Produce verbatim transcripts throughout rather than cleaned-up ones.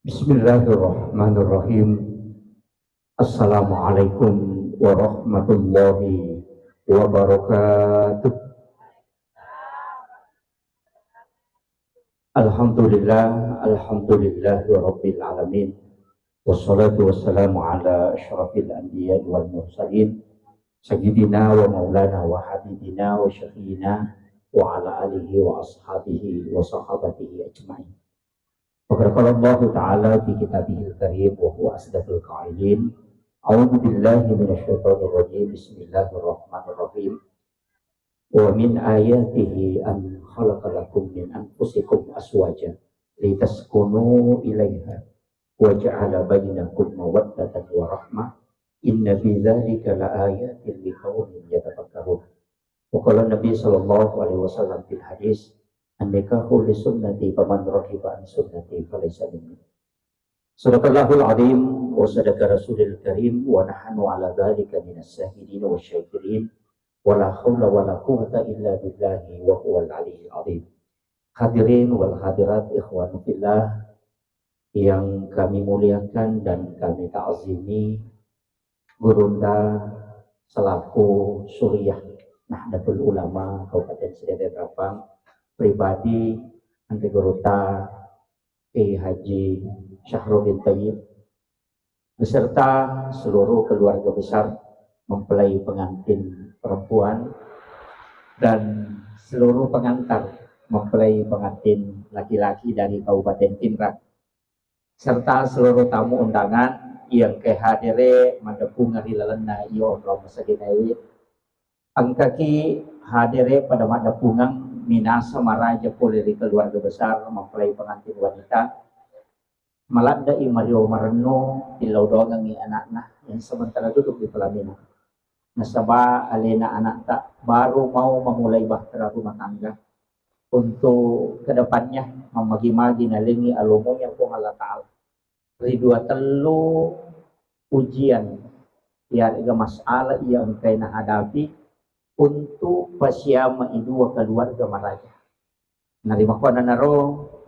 Bismillahirrahmanirrahim. Assalamualaikum warahmatullahi wabarakatuh. Alhamdulillah, alhamdulillahi rabbil alamin. Wassalatu wassalamu ala asyrafil anbiya'i wal mursalin, sayyidina wa maulana wa habibina wa syafi'ina wa ala alihi wa ashabihi wa sahabatihi ajma'in. Wa qad qala Allahu ta'ala fi kitabihil karim wa huwa asdaqul qailin. A'udzu billahi minasy syaithanir rajim. Bismillahirrahmanirrahim. Wa min ayatihi an khalaqa lakum min anfusikum azwaja litaskunu ilaiha wa ja'ala bainakum mawaddatan wa rahmah. Inna fi dzalika laayatin liqaumin yatafakkarun. Wa qala Nabi sallallahu alaihi wasallam fil hadis, "An-nikahu li sunnati, faman raghiba an sunnati falaysa minni." Sadaqallahul azim wa sadaqa rasulil karim wa nahnu ala dzalika minas syahidin wa syakirin wa la haula wa la quwwata illa billahi wa huwal aliyyil azim. Hadirin wal hadirat, ikhwanu fillah yang kami muliakan dan kami ta'zimi, Gurunda selaku Suriah Nahdlatul Ulama Kabupaten Sidede Trapang, pribadi Ante Guruta Kiai Haji Syahrudin Thayyib, beserta seluruh keluarga besar mempelai pengantin perempuan dan seluruh pengantar mempelai pengantin laki-laki dari Kabupaten Pinrang, serta seluruh tamu undangan yang engkae hadere maddepungeng ri lalenna iya onrong masaginae. Engkaki hadere pada maddepungeng minasa maraja pole ri keluarga besar mempelai pengantin wanita. Maladde'i mario marennu, tillau doangengngi anakna yang sementara duduk di pelaminan. Nasaba alena anakta baru mau memulai bahtera rumah tangga. Untuk kedepannya, mammagi-magi nalengi alomonya Puang Allah Ta'ala. Ri dua tellu ujian, iyarega masalah iya engkae nahadapi untuk pasiamai dua keluarga maraja. Narimakkuannanaro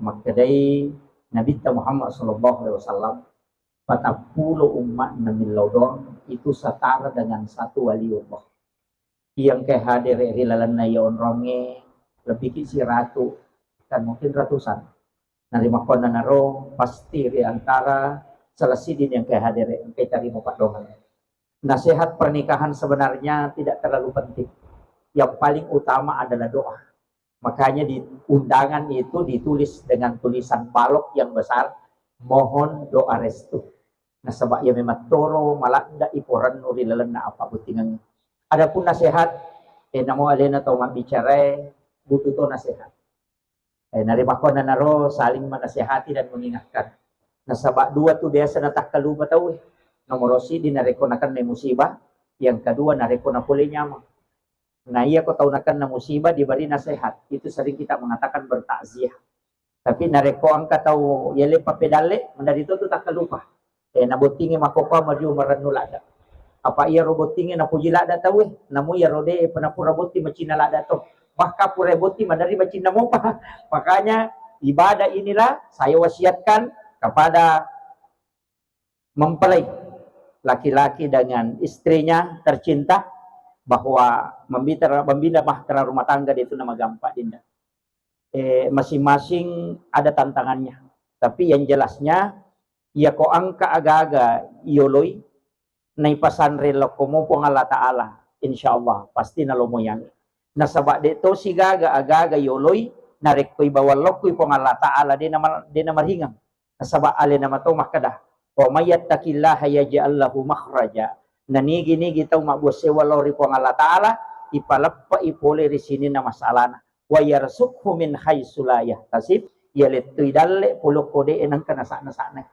makkedai Nabitta Muhammad sallallahu alaihi wasallam, patappulo umma'na millau doang itu setara dengan satu waliullah. Iya engkae hadere ri lalenna iya onrongnge lebbiki siratu, kan mungkin ratusan. Narimakkuannanaro pasti ri antara salah siddi iya engkae hadere engkae tarima paddoangeng. Nasihat pernikahan sebenarnya tidak terlalu penting. Yang paling utama adalah doa. Makanya di undangan itu ditulis dengan tulisan balok yang besar, "Mohon doa restu." Nasaba iya memang toro maladde'i porennu ri lalenna apa bottingeng. Adapun nasihat, eh, namo alena tau mabbicarae butuh to nasihat. Eh, narimakkuannanaro saling menasehati dan mengingatkan. Nasaba dua tu biasa natakkalupa tauwe. Nomoro siddi narekko nakennai musibah, yang kedua narekko napole nyameng. Nah, iya ko tau nakenna musibah diberi nasihat, itu sering kita mengatakan bertakziah. Tapi narekko engka tau yale pappedalle, menderita tu takkalupa. Eh, nabottingi makkokkoe maju marennu ladde. Apa iyaro bottingi napuji ladde tauwe, namu iyaro de penapura botting macinna ladde to. Bahkan pura botting maderri macinna mopa. Makanya ibadah inilah saya wasiatkan kepada mempelai laki-laki dengan istrinya tercinta bahwa membina, membina bahtera rumah tangga itu nama gampang dinda. Eh, masing-masing ada tantangannya. Tapi yang jelasnya, iya ko engka aga-aga yoloi, naipasanre lokkomo Puang Allah Ta'ala, insya Allah pasti nalomoyangi. Nasaba de to sigaga aga-aga yoloi, narekko ibawa lokkoi Puang Allah Ta'ala, de nama, de namaringeng. Nasaba alena mato makkeda, "Wa may yattaqillaha yaj'al lahu makhraja." Nanigi-nigi tau mabbuasewa lao ri Puang Allah Ta'ala, ipaleppe'i pole ri sininna masalana. "Wa yarzuqhu min haitsu la yahtasib." Iya lettui dalle polokko de nengka nasa-nasana.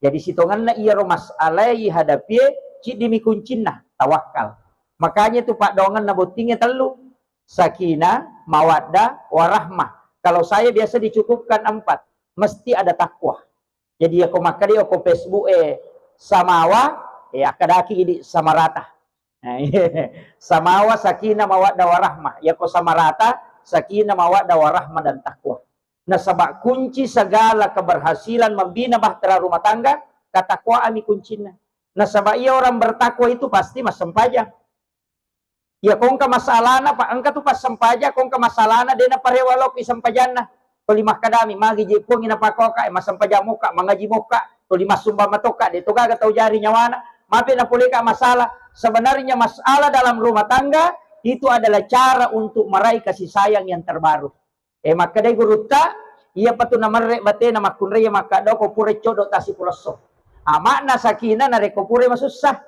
Jadi sitongenna iyaro masalae ihadapie, ciddimi kuncinna, tawakkal. Makanya tu paddoangenna bottinge tellu, sakinah, mawaddah, warahmah. Kalau saya biasa dicukupkan empat, mesti ada takwa. Jadi yako makkeda ko Facebook e samawa, eh, akkadaki idi samarata. Samawa, sakinah, mawaddah, warahmah. Yako samarata, sakinah, mawaddah, warahmah, dan takwa. Nasaba kunci segala keberhasilan membina bahtera rumah tangga, ketakwaan mi kuncinna. Nasaba iya orang bertakwa itu pasti massempajang. Iya, ko engka masalahna, pa-, engka tu passempajang, ko engka masalahna, de naparewa lao ki sempajanna. Tuli makkadami, magi je Puang napakoka, eh, massempajang mokka, mangaji mokka, tuli massumbang matokka, de to gaga tau jari nyawana. Mape napoleka masalah. Sebenarnya masalah dalam rumah tangga itu adalah cara untuk meraih kasih sayang yang terbaru. Eh, makkedai gurutta, iya patu namerre batena makkunrai makkadoko pura codo tasi pulesso. Ah, makna sakinah narekko pura masussa.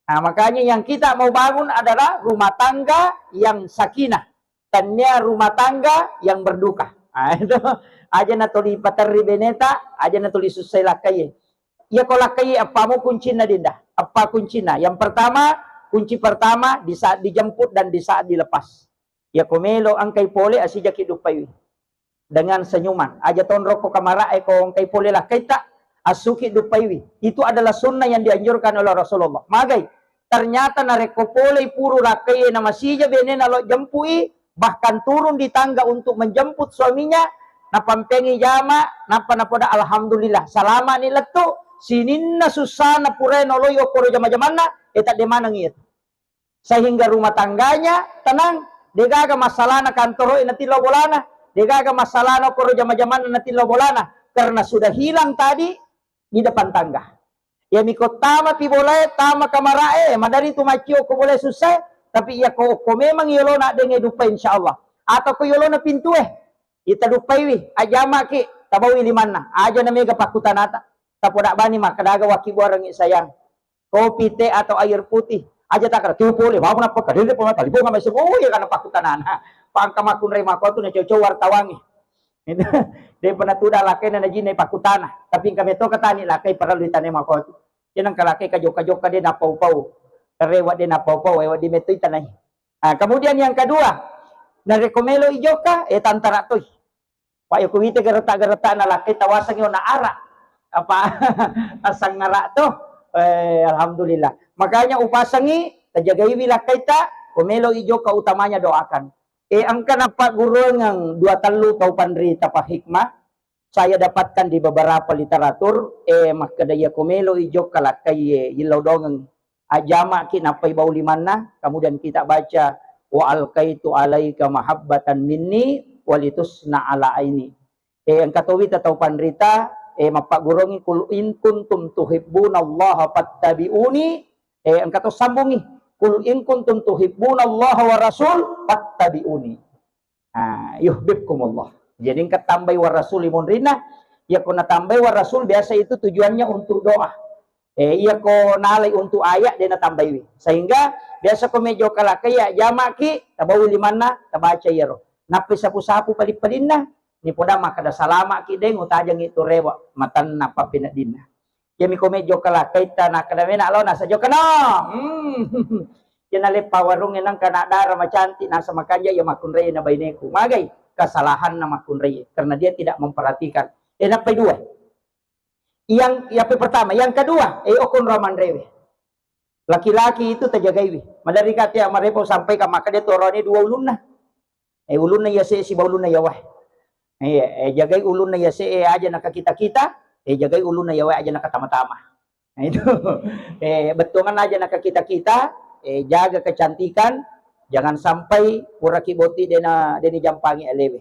Nah, makanya yang kita mau bangun adalah rumah tangga yang sakinah. Tania rumah tangga yang berduka. Ah, itu aja natuli paterri beneta, aja natuli sussai lakkaie. Iya ko lakkaie, appamu kuncinna dinda? Apa kuncinna? Yang pertama, kunci pertama di saat dijemput dan di saat dilepas. Iya ko melo engkai pole, asijaki duppaiwi dengan senyuman. Aja tonrokko kamara'e ko engkai pole lakkaitta, assuki duppaiwi. Itu adalah sunnah yang dianjurkan oleh Rasulullah. Magai, ternyata narekko polei puru lakkaie na masija benena lo jempui, bahkan turun di tangga untuk menjemput suaminya, napampengi jama, nappa napoda, "Alhamdulillah, salama ni lettu, sininna sussana purae noloi okkoro jama-jamanna, e tadde maneng iya." Sehingga rumah tangganya tenang, degaga masalahna kantoro'e natillau bolana, degaga masalahna okkoro jama-jamanna natillau bolana, karena sudah hilang tadi di depan tangga. Iya miko tama pi bolae, tama kamara'e, madari tu maccio ko bolae sussai, tapi iya ko okko memang yolona denge dupa insyaallah. Atau ko yolona pintue, ita duppaiwi, ajamaki, tabawi limanna, aja na mega pakkutanata. Tapoda bani makkadaga waki buarengi sayang. Kopi, teh, atau air putih. Aja takara, tu pole, mau kenapa kadele pemata, libo ngamai semua, oh iya, karena pakutanana. Pangka makunrai makotu na cocok wartawangi. Itu, de pernah tuda lakai na najinai pakutana. Tapi engka meto katani lakai parallu itane makotu. Jenang kalakai kajoka-joka de napau-pau. Rewa de napau-pau, ewa di meto itanai. Ah, kemudian yang kedua, narekko melo ijoka, eh, tantara toi. Pak, yako wite gereta-gereta na lakai tawasangi ona ara. Apa asangara to? Eh, alhamdulillah. Makanya upasangi, tajagaiwi lakaita, ko melo ijoka utamanya doakan. Eh, engka nappagguruangeng dua tellu tau panrita pa hikmah, saya dapatkan di beberapa literatur, eh, makkeda iya ko melo i jokka lakkaie, yillau dongeng. Ajamaki nappai bau limanna, kemudian kita baca, "Wa alqaitu alaika mahabbatan minni walitusna ala aini." Eh, engka towi ta tau panrita, eh, mappaggurongi, "Qul in kuntum tuhibbunallaha fattabi'uni." Eh, engka to sambungi, "Qul in kuntum tuhibbunallaha wa rasul fattabi'uni." Ah, yuhibbukumullah. Jadi engka tambai wa rasul i monrinna, iya ko natambai wa rasul biasa itu tujuannya untuk doa. Eh, iya ko nalai untuk ayat de natambaiwi. Sehingga biasa ko mejo kalakai ya jamaki, tabawi limanna, tabaca iyaro. Nappi sapu-sapu pali-palinna, ni poda makkada salamaki deng utajangi tu rewa, matanna pappineddinna. Iyami ko mejjo kalakkaita, nakkeda mena lao, nasa jokka no. Hmm. Iya naleppa warungnge nangka na dara macantik, nasa makanja iya makkunrai na baineku. Magai kesalahanna makkunrai karena dia tidak memperhatikan. Eh, nappai dua. Yang, yang pertama, yang kedua, eh, okon ramanrewe. Laki-laki itu tajagaiwi. Maderri kate amarepo sampai ka makkeda torone dua ulunna. Eh, ulunna yase siba ulunna yawae. Eh, eh, jagai ulunna yase, eh, aja nakakita-kita, eh, jagai ulunna yawae aja nakatama-tama. Nah, itu. Eh, bettuangan aja nakakita-kita, eh, jaga kecantikan, jangan sampai puraki boti dena, deni jampangi alewe.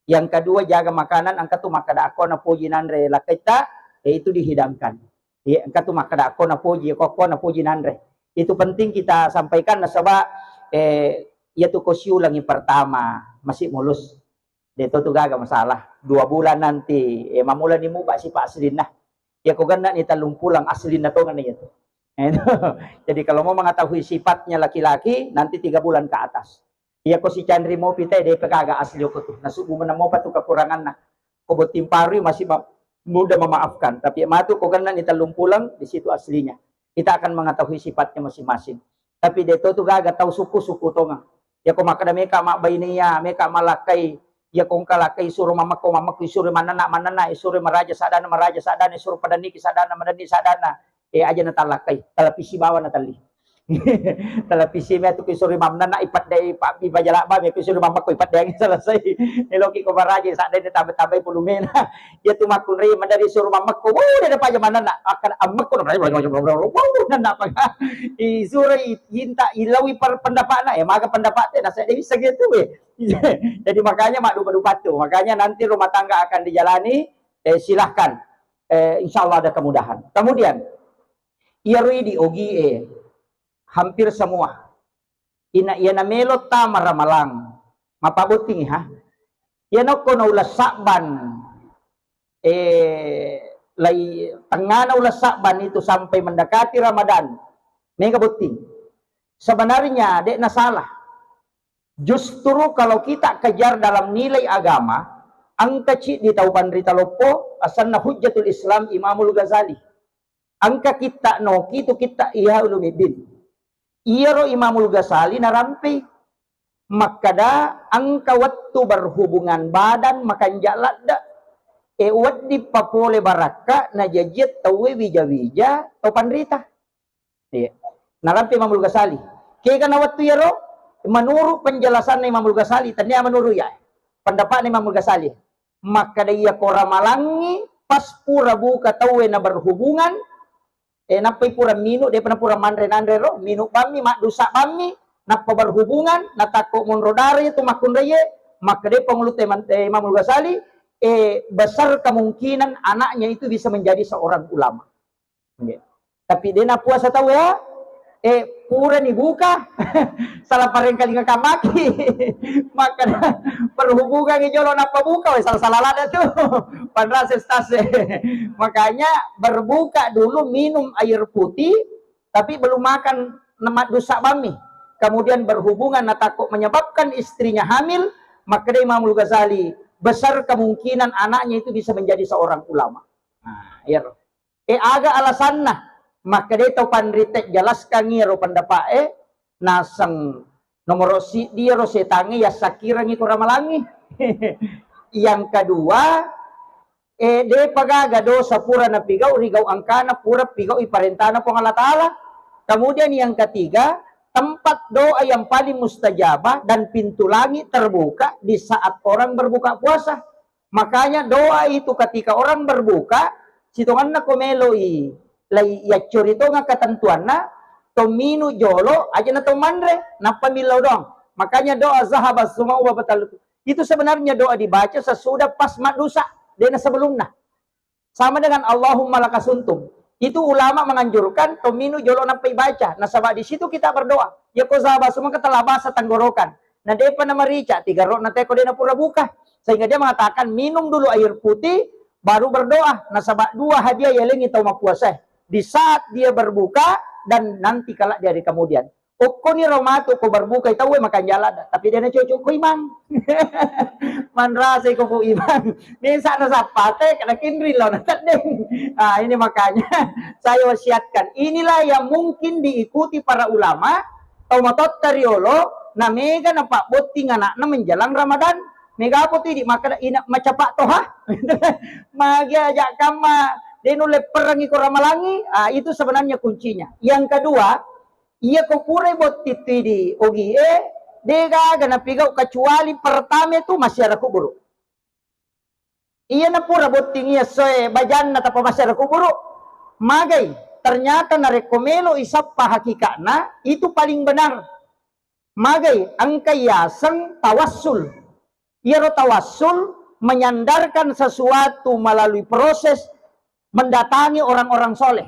Yang kedua, jaga makanan, engka tu makkeda akko napoji nanre lakkaita, eh, itu dihidangkan. Iya, engka tu makkeda akko napoji, ko akko napoji nanre. Itu penting kita sampaikan nasaba, eh, iya tu ko siulangi pertama, masih mulus. De to tu gaga masalah. Dua bulan nanti, eh, mamulani muba sipa aslinna. Iya ko genna ni tellung pulang aslinna tongeng iya tu. Eh, jadi kalau mau mengetahui sifatnya laki-laki, nanti tiga bulan ke atas. Iya ko sicanri mopi te, depa gaga asli okko tu. Nasubu meneng mopa tu kekuranganna. Ko botting parui masih ma-, mudah memaafkan. Tapi matu ko genna ni tellung pulang, di situ aslinya. Kita akan mengetahui sifatnya masing-masing. Tapi de to tu gaga tau suku-suku tongeng. Iya ko makkeda meka mabbainea, meka malakkai, iya ko engka lakkai suro mammekko, mammekko, isuro mannenna, mannenna, isuro maraja sadana, maraja sadana, isuro padanniki sadana, madanni sadana. Eh, aja natallakkai, talapisi bawa natelli. Televisi me tu kisuri mamnana ipadde, ipa-, ipajalabba me kisuri mammekko ipadde selesai. Eloki ko baraji sadde tambai-tambai pulumena. Iya tu makkunrai madari suru mammekko. Wuh, de paja manana. Akan ammekko. Wuh, nana apa? Isuro i-, inta ilawi per-, pendapatna. Ya maga pendapat te nasa de bisa gitu we. Jadi makanya mak dupa-dupa tu. Makanya nanti rumah tangga akan dijalani, eh, silahkan. Eh, insya Allah ada kemudahan. Kemudian, iyaro idi ogi e hampir semua. Ina iya namelo tama ramalang. Mapabotting ha. Iya nokko na uleng Sa'ban, eh, lai tengana uleng Sa'ban itu sampai mendekati Ramadan. Mega botting. Sebenarnya de na salah. Justru kalau kita kejar dalam nilai agama, engka ciddi tau panrita loppo, asanna Hujjatul Islam Imamul Ghazali. Engka kitta noki tu kitta Ihya Ulumuddin. Iyaro Imamul Ghazali narampei makkada engka wettu berhubungan badan makanja ladde. E wedding papole barakka najajie tauwe wija-wija tau panrita. Iya. Narampe Imamul Ghazali. Kega na wettu iyaro? Menurut penjelasanna Imamul Ghazali, tania menurut ya. Pendapatna Imamul Ghazali. Makkada iya ko ramalangi pas pura buka tauwe na berhubungan, eh, nappai pura minu, depa na pura manre nanre ro, minu bammi, maddusa bammi, nappa berhubungan, natakko monro dara itu makkunraie, makkada pangulu teman, eh, Imamul Ghazali, eh, besar kemungkinan anaknya itu bisa menjadi seorang ulama. Nggih. Tapi de na puasa tau ya, eh, purani buka, salah parengkalinga kamaki. Maka berhubungan jolo nappa buka, weh, salah-salah lada tu. Panrase stase. Makanya berbuka dulu minum air putih, tapi belum makan, na maddusa bammi. Kemudian berhubungan, na takut menyebabkan istrinya hamil, maka dari Imamul Ghazali, besar kemungkinan anaknya itu bisa menjadi seorang ulama. Nah, iya. Eh, aga alasanna? Makkeda tau panrita jelaskangngi ero pendapa'e, naseng nomoro siddi ero setangnge yassakirengngi ko ramalangngi. Yang kedua, eh, depa gaga dosa pura napigau ri gau engkana pura pigau i parentana Puang Allah Ta'ala. Kemudian yang ketiga, tempat doa yang paling mustajabah dan pintu langit terbuka di saat orang berbuka puasa. Makanya doa itu ketika orang berbuka, sitonganna ko meloi lai yaccori tonga ketentuanna, to minu jolo aja na to manre, nappa millau doang. Makanya doa zahaba sumau wa batal itu sebenarnya doa dibaca sesudah pas maddusa, dena sebelumna. Sama dengan Allahumma lakasumtu. Itu ulama menganjurkan to minu jolo nappa ibaca. Nasaba di situ kita berdoa. Ya ko zahaba sumau telah basah tenggorokan. Na depa na marica, tiga rokna teko de na pura buka. Sehingga dia mengatakan minum dulu air putih, baru berdoa. Nasaba dua hadiah yalengi tau mappuasa. Di saat dia berbuka dan nanti kelak di hari kemudian. Okkoni ro matu ko berbuka tauwe makan jala, tapi de na cocok ko imang. Manrasai ko, ko imang. Mesa na sappate, kena kinri lo na teddeng. Ah, ini makanya saya wasiatkan. Inilah yang mungkin diikuti para ulama, tau matotta riolo, na mega na pabbotting anakna menjelang Ramadan. Mega apa tu idi makkeda ina macapa toha. Magi aja kamma de nulle perangi ko ramalangi. Ah, itu sebenarnya kuncinya. Yang kedua, iya ko purai botting tu idi ogi e, de gaga napigau kecuali pertama tu massiara kuburu. Iya na pura botting iya soe bajanna tappa massiara kuburu, magai. Ternyata narekko melo isappa hakikatna, itu paling benar. Magai, engka yaseng tawassul. Iyaro tawassul menyandarkan sesuatu melalui proses mendatangi orang-orang soleh.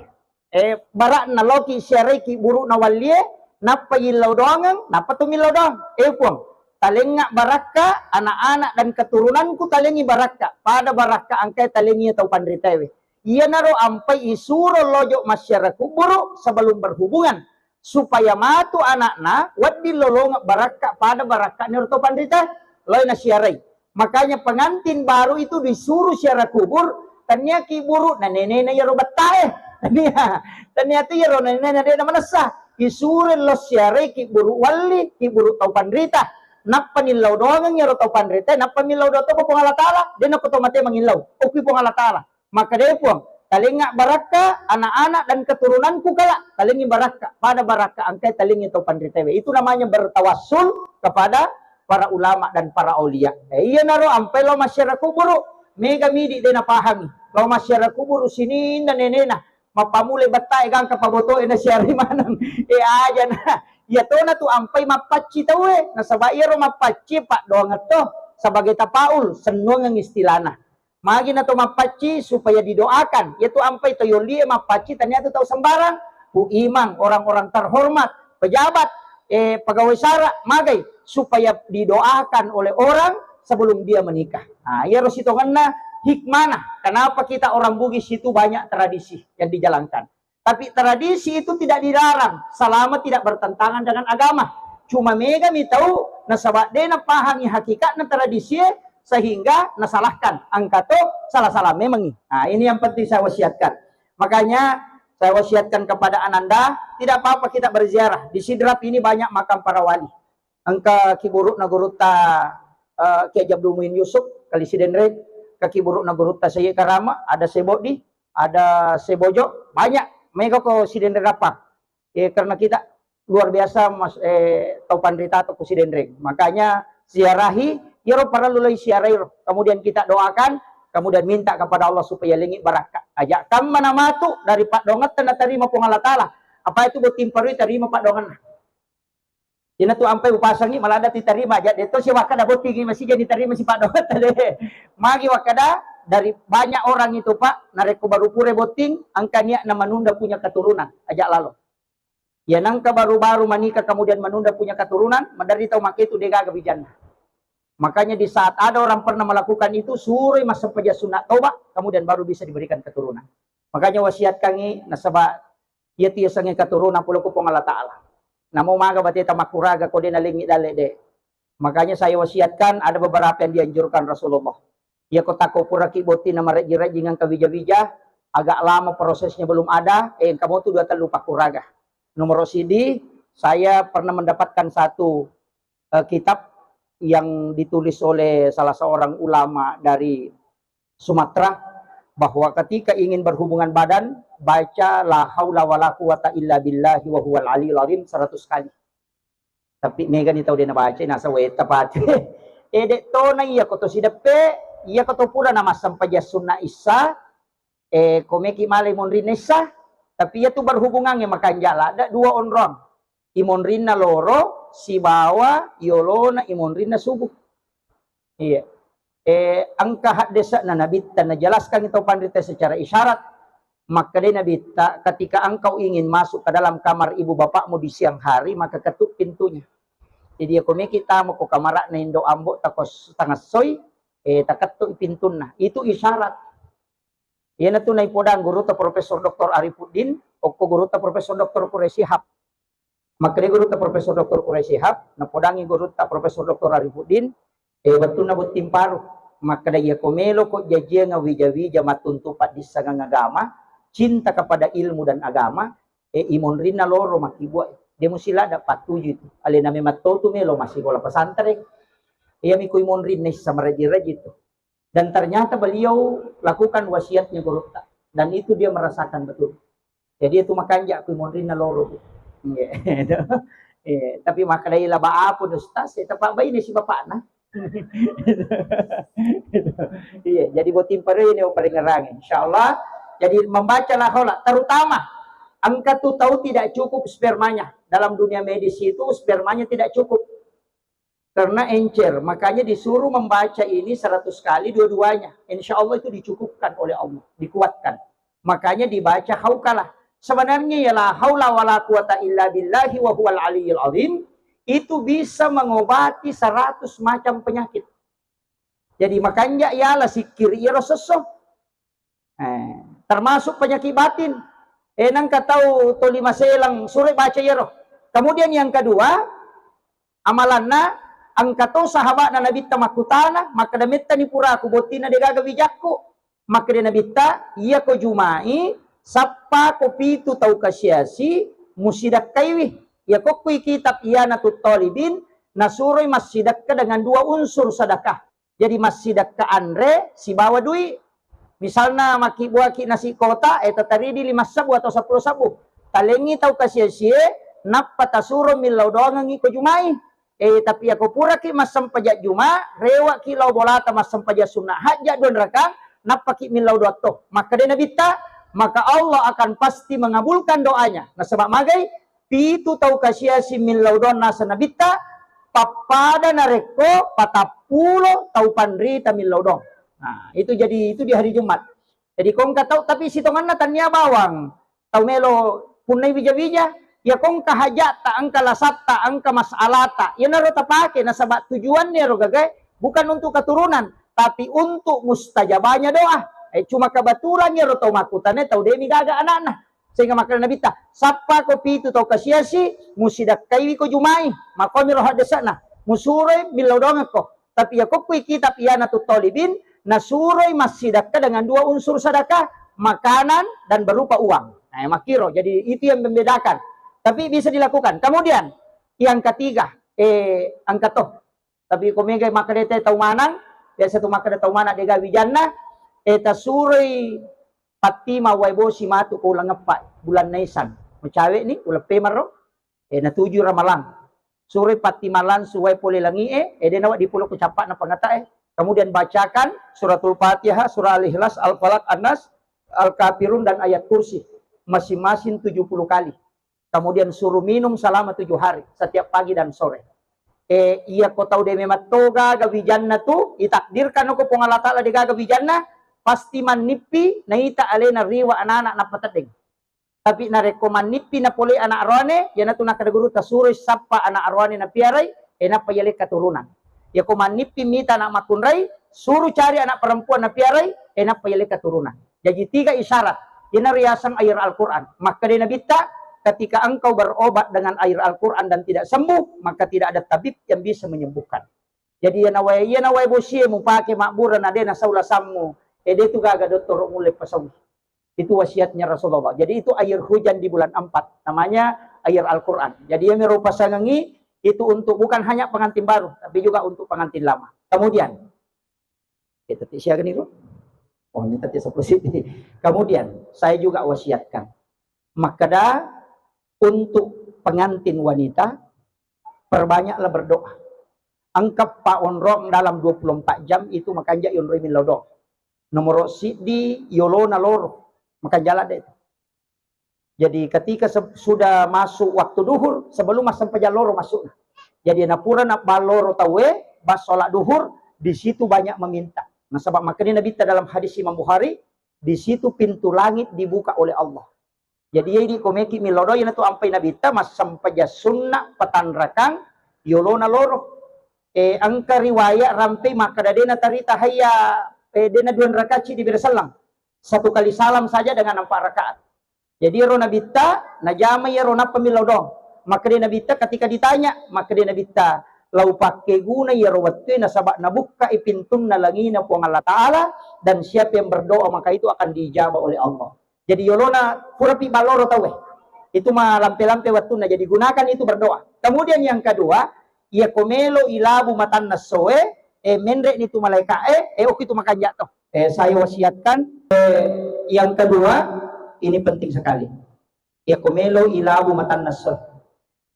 Eh, barakna loki siaraiki burukna wallie, nappa yillau doangeng, nappa tu millau doang. Eh, Puang, talengnga barakka, anak-anak dan keturunanku talengi barakka, pada barakka engkae talengi tau panritaewe. Iyanaro ampai isuro lojo massiara kuburu sebelum berhubungan, supaya matu anakna wedding lolongeng barakka pada barakka niro tau panrita loi nasiarai. Makanya pengantin baru itu disuruh siara kubur, tania ki buru na nenena iyaro bettae. Tania, tania tu iyaro nenena de na manessa. Isuro lo siarai ki buru walli, ki buru tau panrita. Nappa nillau doangeng iyaro tau panrita, nappa millau doang to ko Puang Allah Taala, de na ko to mate mangillau. Okki Puang Allah Taala. Makkeda, "Eh, Puang, Talengnga barakka, anak-anak dan keturunanku kala, talengngi barakka, pada barakka engkai talengngi tau panritaewe. Itu namanya bertawassul kepada para ulama dan para aulia. Eh, iyanaro ampai lao masyarakat kuburu, mega midi de napahangi. Lao masyarakat kuburu sininna nenena, mappamule battae gangka pabotoe na siari maneng. Eh, aja na. Iya tona tu ampai mappacci tauwe, nasaba iyaro mappacci paddoangeng to sebagai tapaul, sennuangeng istilana. Magi na to mappacci supaya didoakan. Iya tu ampai to yollie mappacci tania tu tau sembarang. Bu Imang, orang-orang terhormat, pejabat, eh, pegawai sara, magai supaya didoakan oleh orang sebelum dia menikah. Nah, iyaro sitongenna hikmana. Kenapa kita orang Bugis itu banyak tradisi yang dijalankan? Tapi tradisi itu tidak dilarang selama tidak bertentangan dengan agama. Cuma mega mi tau nasaba de napahangi hakikatna tradisi sehingga nasalahkan. Engka to salah-salah memangi. Nah, ini yang penting saya wasiatkan. Makanya saya wasiatkan kepada Ananda, tidak apa-apa kita berziarah. Di Sidrap ini banyak makam para wali. Engka kiburukna gurutta, eh, Kiai Abdul Muin Yusuf, Kali Sidenreng, engka kiburukna gurutta Sayyid Karama, ada Sebodi, ada Sebojo, banyak. Mega ko Sidenreng apa? Eh, karena kita luar biasa, Mas, eh, tau panrita to ku Sidenreng. Makanya ziarahi, iyaro parellu lai ziarahi ro. Kemudian kita doakan, kemudian minta kepada Allah supaya lengi barakka. Aja kamma namatu dari paddoangetta natarima Puang Allah Taala. Apa itu botting parui tarima paddoangenna. Ina tu ampai upasangi maladda titarima aja de to siwakkada bottingi masija ditarima si paddoangetta de. Magi wakkada dari banyak orang itu, Pak, narekko baru pura botting, engka niatna menunda punya keturunan, aja lalo. Ya, nangka baru-baru menikah kemudian menunda punya keturunan, maderri tau makkeda tu degaga wijanna. Makanya di saat ada orang pernah melakukan itu, suroi massempajang sunat toba, kemudian baru bisa diberikan keturunan. Makanya wasiatkangi, nasaba iya tu yasengnge keturunan pole ko Puang Allah Taala. Namo maga bateta makkuraga ko de nalengi dalle de. Makanya saya wasiatkan, ada beberapa yang dianjurkan Rasulullah. Iya ko tako puraki botting na marejjing-rejjing engka wija-wija, agak lama prosesnya belum ada, eh, engka motu dua tellu pakkuraga. Nomor sidi, saya pernah mendapatkan satu, eh, kitab yang ditulis oleh salah seorang ulama dari Sumatera, bahwa ketika ingin berhubungan badan, baca la haula wala quwata illa billahi wa huwal aliyul azim seratus kali. Tapi mega ni tau de nabaca, nasa weta pate. Eh, de tona iya ko to sideppe, iya ko to pura na massempajang sunna issa, eh, ko meki malai monrinna issa, tapi iya tu berhubungan e makanja ladda dua onrong. Imonrinna loro sibawa yolona imonrinna subuh. Iya. Eh, engka haddese'na Nabitta najelaskan tau panrita secara isyarat. Makkedai Nabitta, "Ketika engkau ingin masuk ke dalam kamar ibu bapakmu di siang hari, maka ketuk pintunya." Jadi, iya ko meki tama ko kamara'na indo ambo tako s-, tangessoi, eh, takettuk pintunna. Itu isyarat. Iyanatu naipodang gurutta Profesor Doktor Arifuddin, okko gurutta Profesor Doktor Quraish Shihab. Makkeda gurutta Profesor Doktor Quraish Shihab, napodangi gurutta Profesor Doktor Arifuddin, eh, wettunna botting paru. Makkeda, "Iya ko melo ko jajiang wija-wija mattuntu paddissengang agama, cinta kepada ilmu dan agama, eh, imonrinna loro makkibua. De musilada pattuju itu. Alena memang totu melo massikola pesantren. Iyami ko imonrinna issa maraji-raji itu." Dan ternyata beliau lakukan wasiatnya gurutta. Dan itu dia merasakan betul. Jadi itu makanja ku monrinna loro, Bu. Iya. Iya, tapi makkedai laba apun Ustaz, ya tepak baine si bapakna. Iya, jadi botting parui ni paringerang, insyaallah. Jadi membaca la haula, terutama engka tu tau tidak cukup spermanya. Dalam dunia medis itu spermanya tidak cukup. Karena encer, makanya disuruh membaca ini seratus kali dua-duanya. Insya Allah itu dicukupkan oleh Allah, dikuatkan. Makanya dibaca haukalah. Sebenarnya ya la haula wala quwata illa billahi wa huwal aliyil azim, itu bisa mengobati seratus macam penyakit. Jadi makanya ialah sikir iyaro sesso. Eh, termasuk penyakit batin. Eh, nangka tau toli maselang, sure baca iyaro. Kemudian yang kedua, amalanna, engka to sahabatna Nabitta makkutana, makkeda, "Mettani puraku bottinna degaga wijakku." Makkeda Nabitta, "Iyako jumai, sappa ko pitu tau kasiasi, musidakkaiwi. Iyako kui kitab Ianatut Talibin, nasuroi massidakka dengan dua unsur sadakah." Jadi massidakka anre sibawa dui. Misalna makkibbuaki nasi kotak, eh, tataridi lima sebbu atau seppulo sebbu. Talengngi tau kasiasie, nappa tasuro millau doangengngi ko Jumai. Eh, tapi ako puraki massempajang Juma, rewaki lao bolata massempajang sunna hajja dua rakang, nappaki millau doatto. Makkeda Nabitta, maka Allah akan pasti mengabulkan doanya. Nasaba magai, pitu tau kasiasi millau doang naseng Nabitta, pappada narekko patappulo tau panrita millau doang. Nah, itu jadi, itu di hari Jumat. Jadi kongka tau, tapi sitonganna tania bawang. Tau melo punnai wija-wija, ya kongka hajatta, engka lasatta, engka masalata. Iyanaro tapake, nasaba tujuanna ero gagae bukan untuk keturunan, tapi untuk mustajabahnya doa. Eh, cuma kebetulan ero tau makkutana tau demi gaga anakna. Sehingga makkeda Nabitta, sappako pitu tau kasiasi, musidakkaiwi ko Jumai, makomiro haddesana, musuroi millau doangekko. Tapi ya kokkui kitab Ianatut Thalibin, nasuroi massidakka dengan dua unsur sedekah, makanan dan berupa uang. Nah, makkiro. Jadi itu yang membedakan. Tapi bisa dilakukan. Kemudian yang ketiga, eh, angka to. Tapi ko mega makkeda tau manang, biasa tu makkeda tau manang dega wijanna, eh, tasuroi pattima wae bosi matu ko uleng eppa, bulan Naisan. Macawe ni, uleng pemaro, eh, natuju Ramalang. Suroi pattima lansu wae pole langi e, eh, dena wa dipolo ko cappana pangata e. Kemudian bacakan suratul Fatihah, surah Al-Ikhlas, Al-Falaq, An-Nas, Al-Kafirun, dan ayat kursi. Masing-masing tujuh puluh kali. Kemudian suruh minum selama tujuh hari, setiap pagi dan sore. Eh, iya ko tau de memang toga gaga wijanna tu, itakdirkan ko Puang Allah Ta'ala de gaga wijanna, pasti mannippi naita alena riwa anak-anak nappa teddeng. Tapi narekko mannippi napole anak aroane, iyanatu nakkeda guru tasuroi sappa anak aroane napiarai, eh, nappa yalekka turunan. Yako mannippi mita anak makkunrai, suru cari anak perempuan napiarai, eh, nappa yalekka turunan. Jadi tiga isyarat. Iyana riaseng air Al-Quran. Makkeda Nabitta, ketika engkau berobat dengan air Al-Quran dan tidak sembuh, maka tidak ada tabib yang bisa menyembuhkan. Jadi iyana wae, iyana wae bosie mupake mabbura na de nasau lasammu, eh, de tu gaga dottoro mulle pasaui. Itu wasiatnya Rasulullah. Jadi itu air hujan di bulan empat. Namanya air Al-Quran. Jadi yang merupasangi itu untuk bukan hanya pengantin baru, tapi juga untuk pengantin lama. Kemudian, kita siaga niru? Oh, ini tadi sepuluh siti. Kemudian, saya juga wasiatkan. Makkeda untuk pengantin wanita, perbanyaklah berdoa. Engka pa onrong dalam dua puluh empat jam itu makanja yonroi millau doa. Nomor siddi, yolona loro. Makanja ladde itu. Jadi ketika se-, sudah masuk waktu duhur, sebelum massempajang loro masukna. Jadi napura nabbang loro tauwe, bas sholat duhur, di situ banyak meminta. Nasaba makkeda Nabitta dalam hadis Imam Bukhari, di situ pintu langit dibuka oleh Allah. Jadi, iya idi ko meki millau doa, iyanatu ampai Nabitta massempajang sunna patanrakang yolona loro. Eh, engka riwayat rampei makkeda de natarita hayya, eh, de na dua rakaat di bere sellang. Satu kali salam saja dengan empat rakaat. Jadi, ero Nabitta najama iyaro nappa millau doang. Makkeda Nabitta ketika ditanya, makkeda Nabitta, lau pakkeguna iyaro wettue nasaba nabukkai pintunna langina Puang Allah Ta'ala, dan siapa yang berdoa maka itu akan diijabah oleh Allah. Jadi yolona purapi balloro tauwe. Itu malampe-lampe wettunna. Jadi gunakan itu berdoa. Kemudian yang kedua, iya ko melo ilabu matanna essoe, eh, menre ni tu malaika e, eh, oki tu makanja to. Eh, saya wasiatkan. Eh, yang kedua, ini penting sekali. Iya ko melo ilabu matanna essoe.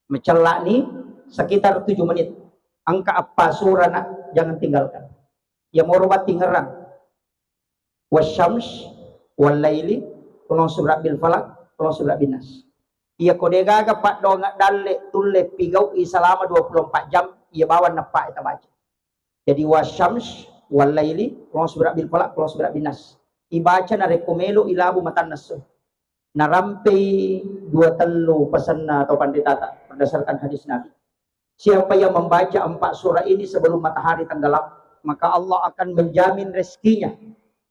Macellani sekitar tujuh menit. Engka appa surana, jangan tinggalkan. Iya moro battingerang. Wasyams, wallaili, qul a'udzu birabbil falaq, qul a'udzu birabbin nas. Iya ko de gaga paddoangeng dalle tulle pigau'i selama dua puluh empat jam, iya bawang nappa tabaca. Jadi wasyams, wallaili, qul a'udzu birabbil falaq, qul a'udzu birabbin nas. Ibaca narekko melo ilabu matanna esso. Narampei dua tellu pasenna tau panritata berdasarkan hadis Nabi. Siapa yang membaca empat surah ini sebelum matahari tenggelam, maka Allah akan menjamin rezekinya.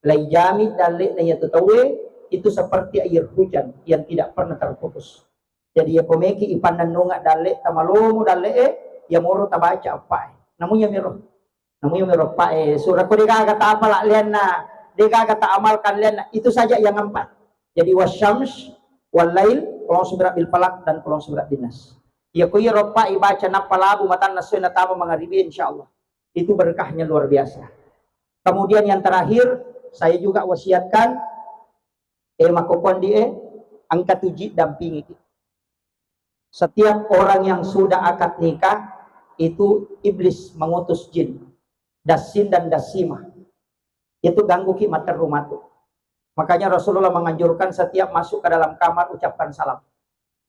Laijamin dalle'na iyatu tauwe itu seperti air hujan yang tidak pernah terputus. Jadi iya ko meki ipannennungeng dalle'ta malomo dalle'e, iya moro tabaca appae. Namu iya miro. Namu iya miro appae. Surah ko degaga taapala lianna, degaga taamalkan lianna. Itu saja yang empat. Jadi wasyams, wallail, qul a'udzu birabbil falaq, dan qul a'udzu birabbin nas. Iya ko iyaro appae ibaca nappa labu matanna essoe natama mangaribi, insyaallah. Itu berkahnya luar biasa. Kemudian yang terakhir, Saya juga wasiatkan, eh, makkokkondi, eh, engka tu jin dampingi ki. Setiap orang yang sudah akad nikah, itu iblis mengutus jin, dassin dan dassima. Itu ganggu ki matteru matu. Makanya Rasulullah menganjurkan setiap masuk ke dalam kamar ucapkan salam.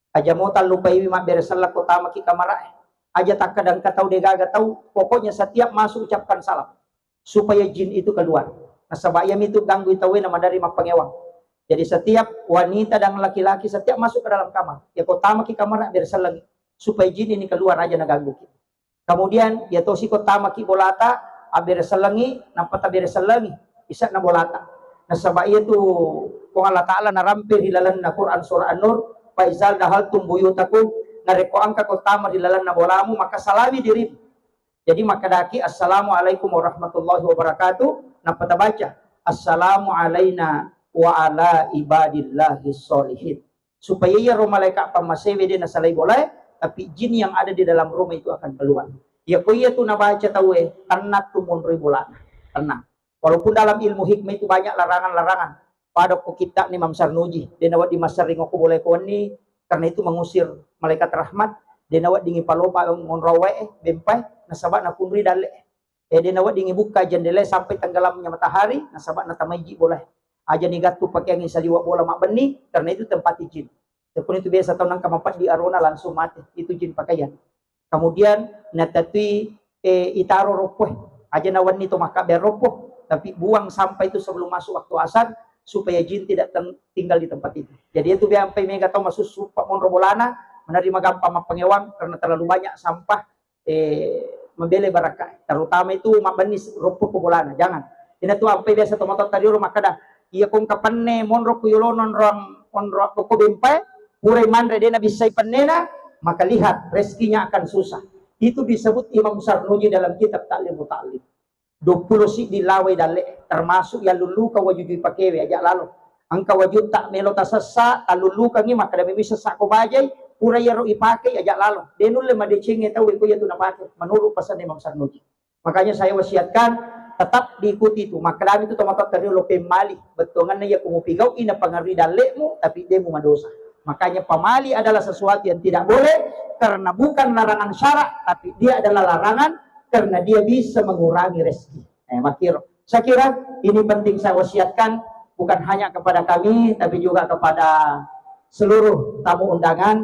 Aja mo tallupaiwi mabbere selleng ko tamaki kamarae. Aja takkeda engka tau degaga tau, pokoknya setiap masuk ucapkan salam supaya jin itu keluar. Nasaba iyami tu ganggu tauwe na madari mappangewang. Jadi setiap wanita dan laki-laki setiap masuk ke dalam kamar, ya ko tamaki kamar bere sellengi supaya jin ini keluar aja naganggu ki. Kemudian ya tosi ko tamaki bolata, abbere sellengi, nappa tabere sellengi, isa'na bolata. Nasaba iya tu Puang Allah Ta'ala narampe ri lalenna Quran surah An-Nur, "Fa izal dahaltum buyutakum," narekko engka ko tama ri lalenna bolamu, maka salami dirimu. Jadi makkedaki, "Assalamualaikum warahmatullahi wabarakatuh," nappa tabaca, "Assalamu alaina wa ala ibadillahi sholihin." Supaya iyaro malaika pammasewe de nasalai bolae, tapi jin yang ada di dalam rumah itu akan keluar. Ya ko iya tu nabaca tauwe, tenang tu monroi bolana. Tenang. Walaupun dalam ilmu hikmah itu banyak larangan-larangan. Pada ko kitta ni Imam Sarnuji, de nawedding massering okko bolae ko wenni, karena itu mengusir malaikat rahmat, de nawedding ipalopa monro wae, bempai, nasaba nakunri dalle. Eh, de nawedding ibukka jendela sampai tenggelamnya matahari, nasaba natamai ji bolae. Aja ni gattu pakeangi saliwa bola mabbenni, karena itu tempat jin. Tekuni itu biasa tau nangka mapeddi arona langsung mate, itu jin pakaian. Kemudian natatui, eh, itaro roppoe. Aja nawenni to makkabbe roppo, tapi buang sampah itu sebelum masuk waktu asar supaya jin tidak teng- tinggal di tempat itu. Jadi itu biasa sampai mega tau masussu monro bolana, menerima gampang mappangewang karena terlalu banyak sampah, eh, mabele barakka. Terutama itu mabbenni roppo ko bolana. Jangan. Ina tu ampai biasa to matotta riolo makkeda, "Iya kongka penne monro ku yolo nonrong onro ko bempai, purai manre de nabissai pennena, maka lihat rezekinya akan susah." Itu disebut Imam Sarnuji dalam kitab Ta'lim Muta'allim. Duappulo siddi lawai dalle, termasuk yang lulluka waju jui pakewe aja lalo. Engka wajutta melo tasessa, tallullukangi, makkeda memi sessa ko bajai, pura iyaro ipakei aja lalo. De nulle madecengnge tau ko iya tu napake, menurut pesan Imam Sarnuji. Makanya saya wasiatkan tetap diikuti itu. Makkedami itu tomatoa terio lo pemmali. Bettuanganna iya ko mupigau'i napangerui dalle'mu, tapi de mu madosa. Makanya pamali adalah sesuatu yang tidak boleh karena bukan larangan syarak, tapi dia adalah larangan karena dia bisa mengurangi rezeki. Eh, makiro. Saya kira ini penting saya wasiatkan bukan hanya kepada kami, tapi juga kepada seluruh tamu undangan.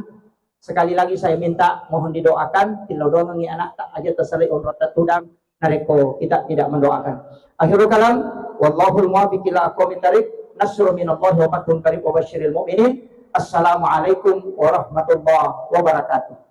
Sekali lagi saya minta mohon didoakan, tillau doangengngi anakta, aja tasalai onrotta tudang, narekko kita tidak mendoakan. Akhirul kalam, wallahul muwaffiq ila aqwamit thariq, nasrun minallahi wa fathun qarib wa basyiril mu'minin. Assalamualaikum warahmatullahi wabarakatuh.